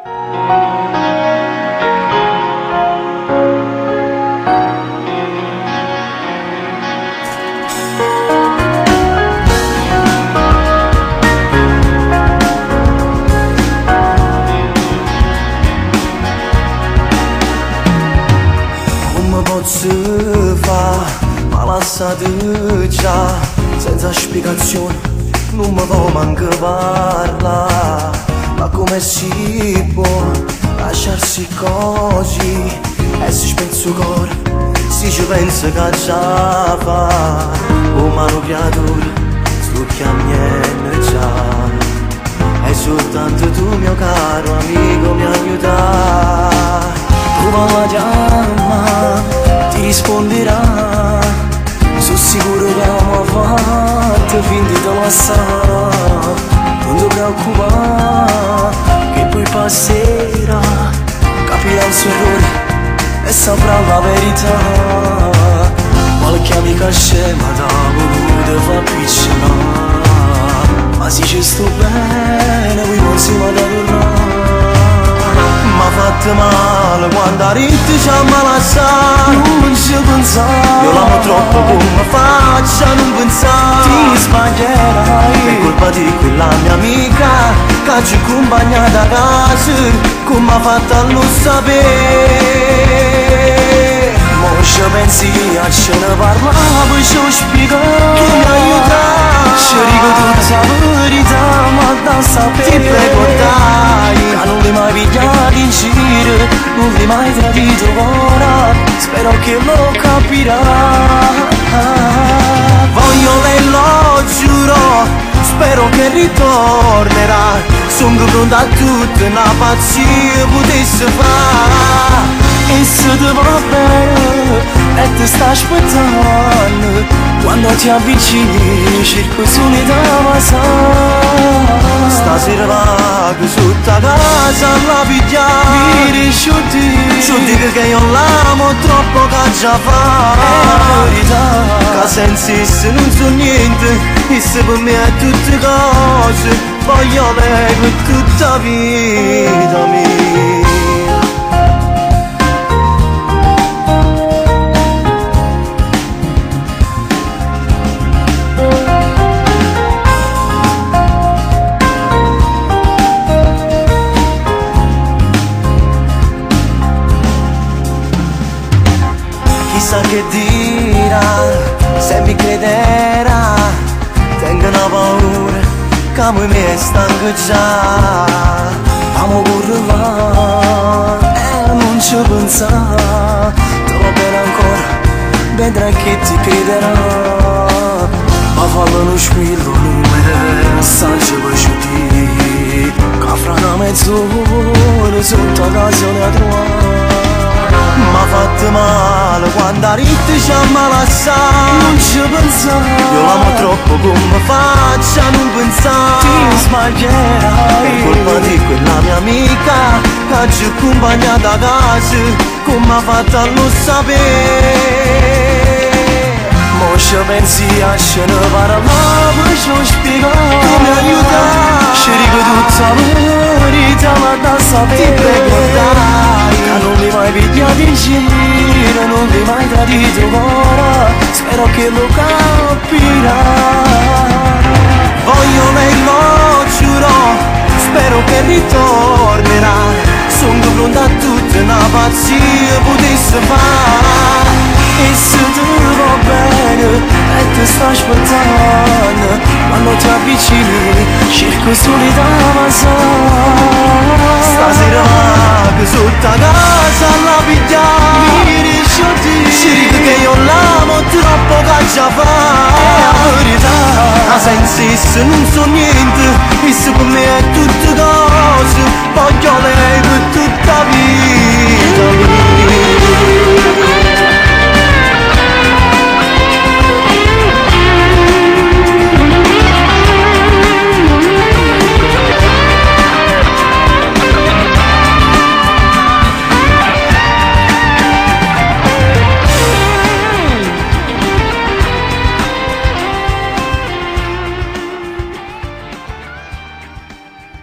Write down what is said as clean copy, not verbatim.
Comme pozzo fa', m'ha lassato già, senza spiegazione, nun me vo' manco parlà. Ma come si può lasciarsi così e si spezza 'o core, si ci penso che già fa, come 'nu creatur, sto chiagnenno già. E soltanto tu mio caro amico mi aiuta. Tu la chiama, ti risponderà. Sono sicuro che mi ha fatto finta di lassà. Non ti preoccupare, che poi passerà. Capirà il suo errore e saprà la verità. Qualche amica scema t'ha voluto fa picciona. Ma se ci sto bene, voi insieme da tornare. M'ha fatto male quando ha detto ci ha lasciato. Non ci pensare. Io l'amo troppo come faccio a non pensare. Ti sbaglierai. È colpa di quella mia amica che ci accompagnata a casa, come ha fatto a non sapere. Mo ci pensi a ce ne parlavo, ci ho spiegato. Tu mi aiutai. Ci dico tutta la verità, ma da sapere. Ti prego dai. Che non li mai pigliati in giro, non li mai tradito ora. Spero che lo capirà. Voglio lei lo giuro, spero che ritornerà. Sono pronto a tutto, una pazzia potesse fare. E se ti va bene e ti sta aspettando, quando ti avvicini cerco solo da passare. Stasera vago sotto a casa la pigliare. Mi riusciti, Ci dico che io l'amo troppo che già fa. È la verità. Che senza essa non so niente, essa per me è tutte cose. Voglio lei per tutta vita mia. Chissà che dirà, se mi crederà. Tengo una paura che mi è stanco già. Amo corre e non ci pensare. Te va bene ancora, vedrai che ti crederà. Ma fallo uno squillo, un messaggio per dire che fra una mezz'ora sotto casa la trovare. M'ha fatto male quando ha detto ci ha lasciato. Non ci pensare. Io l'amo troppo come faccio a non pensare. Ti sbaglierai. È colpa di quella mia amica che ci ha accompagnata a casa, come ha fatto a non sapere. Mo ci pensi a ce ne parlavo, ci ho spiegato. Tu mi aiutai. Ci dico tutta la verità, ma da sapere. Ti prego dai. Che non li mai pigliati in giro, non li mai tradito ora. Spero che lo capirà. Voglio lei lo giuro, spero che ritornerà. Sono pronto a tutto, una pazzia potesse fare. E se ti va bene e ti sta aspettando, quando ti avvicini cerco solo da passare. Stasera vago sotto a casa la pigliare. Mi riusciti, Ci dico che io l'amo troppo che già fa. È la verità. Ma senza essa non so niente, essa per me è tutte cose. Voglio lei per tutta